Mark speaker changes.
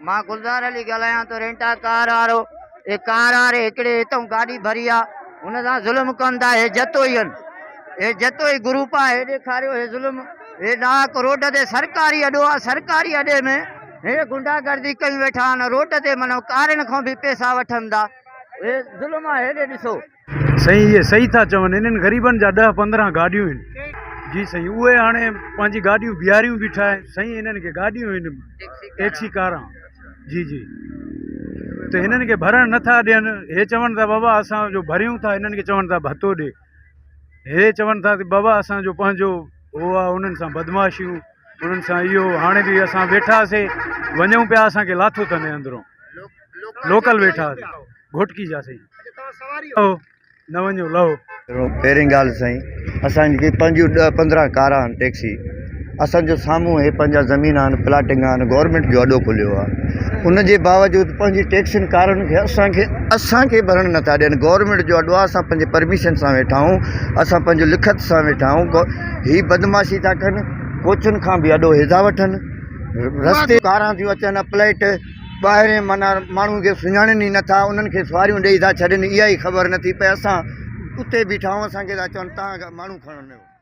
Speaker 1: مان گلزار علي ڳالهايان ٿو رينٽا ڪار وارو هي ڪار واري هڪڙي هتئون گاڏي ڀري آ هن سان ظلم ڪن ٿا هي جتوئي هن هي جتوئي گروپ آ هي ڏيکاريو هي ظلم هي ناحق روڊ تي سرڪاري اڏو آ سرڪاري اڏي ۾ هي گنڊا گردي ڪيون ويٺا آهن روڊ تي معنيٰ ڪارين کان به پيسا وٺن ٿا هي ظلم آ هيڏي ڏسو.
Speaker 2: سائين اهي صحيح ٿا چون انهن غريبن جا ڏهه 15 گاڏيون آهن جي سائين اهي هاڻي پنهنجي گاڏيون بيهاريون بيٺا آهن سائين انهن کي گاڏيون آهن ٽيڪسي ڪاران جي جي ته هنن کي ڀرڻ نٿا ڏين هي چون ٿا بابا اسان جو ڀريون ٿا هنن کي چون ٿا ڀتو ڏي هي چون ٿا ته بابا اسان جو پنهنجو هو آهي انهن سان بدمعاشيون انهن سان اهو هاڻي به اسان ويٺاسي وڃون پيا اسان کي لاٿو اٿن اندرون لوڪل ويٺا گهوٽڪي جا سائين لهو نه وڃو لهو.
Speaker 3: پهرين ڳالهه سائين اسان جي پنهنجون ڏهه 15 ڪارا آهن ٽيڪسي اسان جو سامهون هي پنهنجا زمين آهن پلاٽنگ آهن گورنمينٽ جو اڏو کليو آهي ان جي باوجود پنهنجي ٽيڪسين ڪارن کي اسان کي اسان کي ڀرڻ نٿا ڏين گورنمينٽ جو اڏو آهي اسان پنهنجي پرميشن سان ويٺا آهيون اسان پنهنجو لکت سان ويٺا آهيون هي بدمعاشي ٿا ڪن ڪوچن کان به اڏو هي ٿا وٺن رستي ڪاران ٿيون اچن پليٽ ٻاهرين معنيٰ ماڻهن کي سڃاڻين ئي نٿا انهن کي سواريون ڏيئي ٿا ڇڏين اها ئي خبر نٿي پئي اسان اتي بيٺا آهيون اسان کي ٿا چون تان ماڻهو کڻڻ.